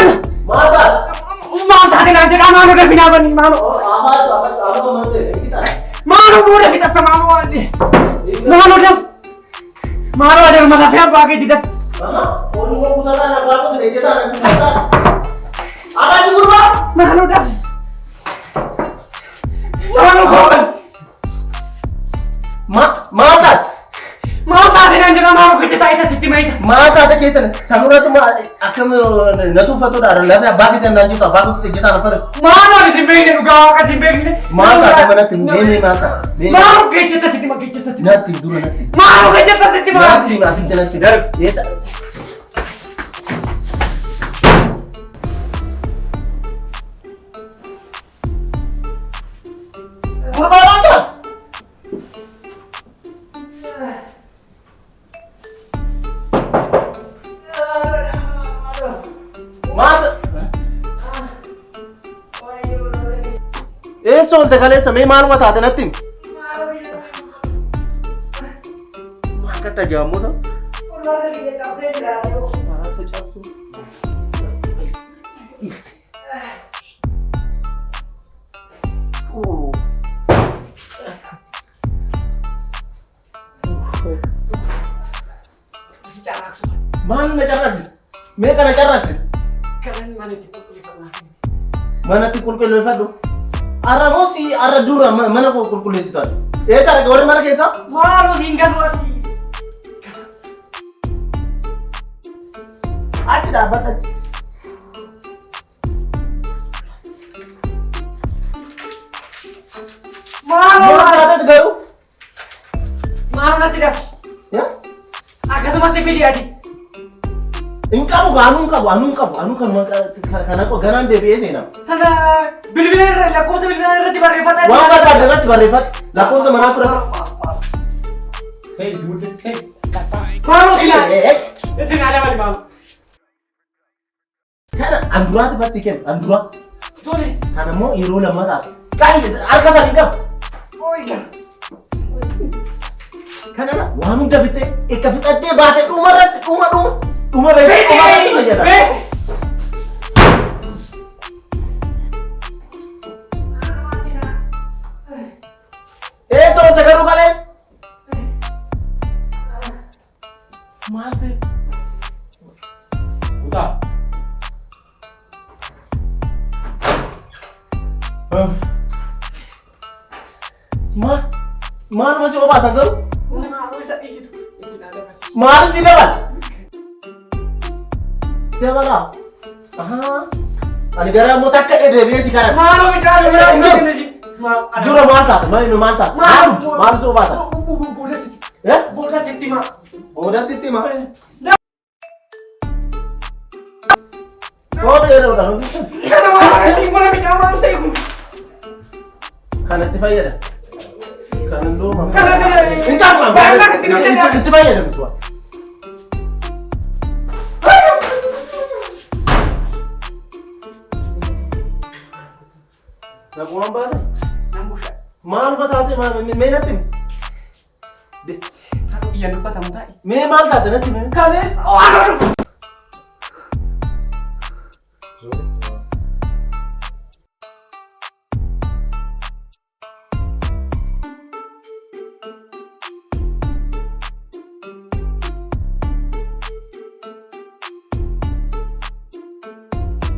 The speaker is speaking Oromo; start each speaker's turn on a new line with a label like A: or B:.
A: Maal?
B: Maal taate?
A: Maal taate naan jedhaa maaloo dafii naa banni maaloo.
B: Afaatu afaatu amma man seene itti taate.
A: Maaloo booda fixatta maaloo waan. Maaloo daf. Maaloo adeeruma lafee abbaa keetii daf.
B: Ooluma kutataan abbaa qotu ejjetaan natti fakkaata. Abaati gurbaa!
A: Maaloo daf. Maaloo gooban.
B: Maal taate?
A: Maal taate naan jedhaa maaloo keetti taa'ee tasitti maayisa.
B: Maal taate keessan sanurratti akkam na tuuffatudha lafee abbaa keetii naan jettu abbaa qotu ejjetaan afaris.
A: Maaloo ani sin beekne dhugaa waaqa sin beekne.
B: Maal taate manatti mee maal taate? Mee
A: Maaloo keetti tasitti ma keetti tasitti.
B: natti dura natti.
A: Maaloo keetti tasitti ma.
B: Natti asitti natti.
A: Darbi.
B: Eessa? Gurbaa maal taate? Maal taate? Eessa oolte kaleessa mee maaluma taate natti himi. Maal akka tajaajilamu ta'u? Maraasa cabsuu. Maal na carraaqsite? Meeqa na carraaqsite? Manatti qulqulleeffadhu. Arra moo si arra dura mana koo qulqulleessitu ati? Eessa arga warri mana keessaa?
A: Maaloo siin galu ati.
B: Achi dhaabbadha achi.
A: Maaloo
B: Maal taateet garuu?
A: Maaloo natti dafi.
B: Yaa?
A: Akkasumatti fidi ati.
B: Hin qabu kaa anuu hin qabu anuu hin qabu anuu kanuma kana ganaan deebi'ee seena.
A: Tana bilbila irra lakkoofsa bilbila irratti barreeffadha.
B: Waan barbaadde irratti barreeffadhu lakkoofsa manaa ture.
C: Seeni si mudde seeni.
A: Maaloo si Itti naa dabali maaloo.
B: Kana an duraati fassi kenna an duraa.
A: Tole.
B: Kana immoo yeroo lammataa. Qabi harka isaa hin qabu.
A: Oiga.
B: Kana na waan hunda fixee itti fixattee baate dhuma irratti dhuma dhuma dhuma beekee dhuma irratti fayyada. Eessa wanta garuu kalees? Maal ta'e?
C: Kutaa.
B: Maal? Maaluma si obaasan garuu?
A: Maaloo isa dhiisitu. Itti naa dabali.
B: Maal si dabala? Dabala. Ahaa. Ani gara immoo takka deebi'ee si kadhadha.
A: Maaloo midhaan
B: Dura maal taate? Maal maal taate? Maal maal si obaasan?
A: Booda sitti.
B: Eh?
A: Booda sitti maa.
B: Booda sitti hima. Booda yeroodhaan hojjetan.
A: Kana maal ittiin godha midhaan maal ta'e kun?
B: Kanatti fayyada. Kan hin duuma.
A: Kana kana.
B: Hin qabu.
A: Baay'inaan ittiin hojjetan.
B: Itti fayyadamu su'a. Nagumaan baate?
A: Nan bushaa.
B: Maal bataate mee natti himi.
A: Kan biyya dubbatamu taa'e.
B: Mee maal taate natti himi.
A: Kaleessa waan